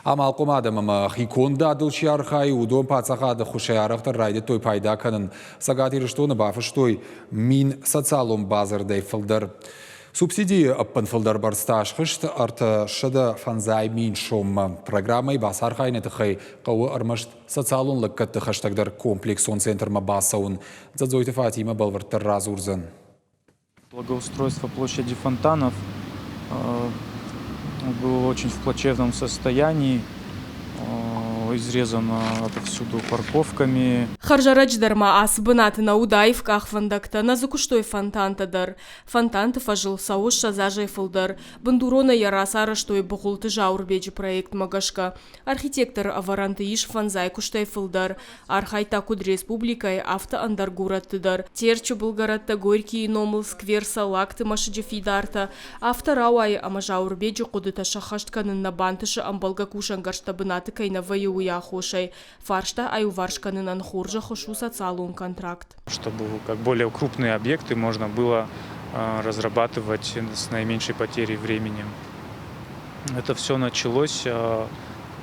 Амалхъом адӕм ӕмӕ хикондадыл чи архайы, уыдон паддзахады ӕххуысӕй арӕхдӕр райдыдтой пайда кӕнын. Цӕгат Ирыстоны бафыстой 1000 социалон бадзырдӕй фылдӕр. Субсидийы ӕппынфылдӕр бӕрц та схызт 305 000 соммӕ. Программӕйы бацархайыны тыххӕй хъӕуы ӕрмӕст социалон лӕггӕдты хӕстӕгдӕр комплексон центрмӕ бацӕуын. Дзӕдзойты Фатимӕ бӕлвырддӕр радзурдзӕн. Благоустройство площади фонтанов было очень в плачевном состоянии, изрезано отовсюду парковками. Хӕрзӕрӕджы дӕр ма ацы бынаты нӕ уыд аив къахвӕндӕгтӕ, нӕ дзы куыстой фонтантӕ дӕр. Фонтанты фӕзыл цӕуы 20 азӕй фылдӕр. Бындуронӕй йӕ рацарӕзтой Быгъуылты Зауырбеджы проектмӕ гӕсгӕ. Архитекторы ӕвӕрӕнты ис фӕндзай куыстӕй фылдӕр. Архайдта куыд республикӕйы, афтӕ ӕндӕр горӕтты дӕр. Терчы былгӕрӕттӕ, Горькийы номыл сквер, Цӕллагты мӕсыджы фидартӕ. Афтӕ рауайы, ӕмӕ Зауырбеджы хъуыдытӕ сӕххӕст кӕнын нӕ бантысы ӕмбӕлгӕ кусӕнгӕрзтӕ бынаты кӕй нӕ вӕййы, уый аххосӕй. Фарста аиуварс кӕнынӕн хорз ӕххуыс у социалон контракт. Чтобы как более крупные объекты можно было разрабатывать с наименьшей потерей времени. Это все началось,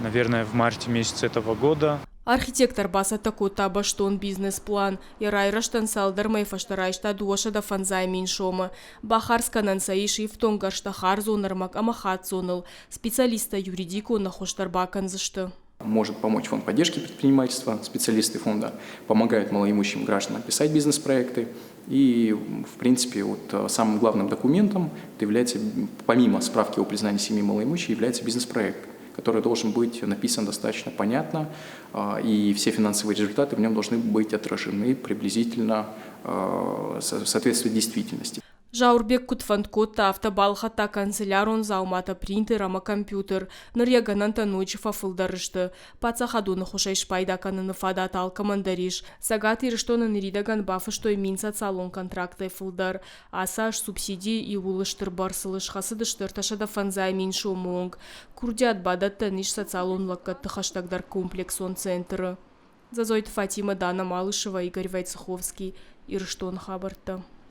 наверное, в марте месяце этого года. Архитектор бацӕттӕ кодта бӕстон бизнес-план. Йӕ райрӕзтӕн цалдӕр мӕйы фӕстӕ райста 250 000 сомы. Бахардз кӕнӕн сӕ ис ифтонггӕрзтӕ хардзон ӕрмӕг ӕмӕ хаццоныл. Специалисттӕ юридикон ӕххуыс дӕр бакӕндзысты. Может помочь фонд поддержки предпринимательства. Специалисты фонда помогают малоимущим гражданам писать бизнес-проекты. И, в принципе, вот самым главным документом это является, помимо справки о признании семьи малоимущей, является бизнес-проект, который должен быть написан достаточно понятно, и все финансовые результаты в нем должны быть отражены приблизительно в соответствии действительности. Зауырбег куыд фӕнд кодта, афтӕ балхӕдта канцелярон дзауматӕ, принтер ӕмӕ компьютер. Ныр йӕ гӕнӕнтӕ ноджы фӕфылдӕр сты. Паддзахадон ӕххуысӕй спайда кӕныны фадат алкӕмӕн дӕр ис. Цӕгат Ирыстоны ныридӕгӕн бафыстой 1000 социалон контрактӕй фылдӕр. Ацы аз субсидийы иууыл стыр бӕрцыл схӕцыдысты 350 000 сомы онг. Курдиат бадӕттӕн ис социалон лӕггӕдты хӕстӕгдӕр комплексон центры. Дзӕдзойты Фатимӕ, Дана Малышева, Игорь Войцеховский. Ирыстоны хабӕрттӕ.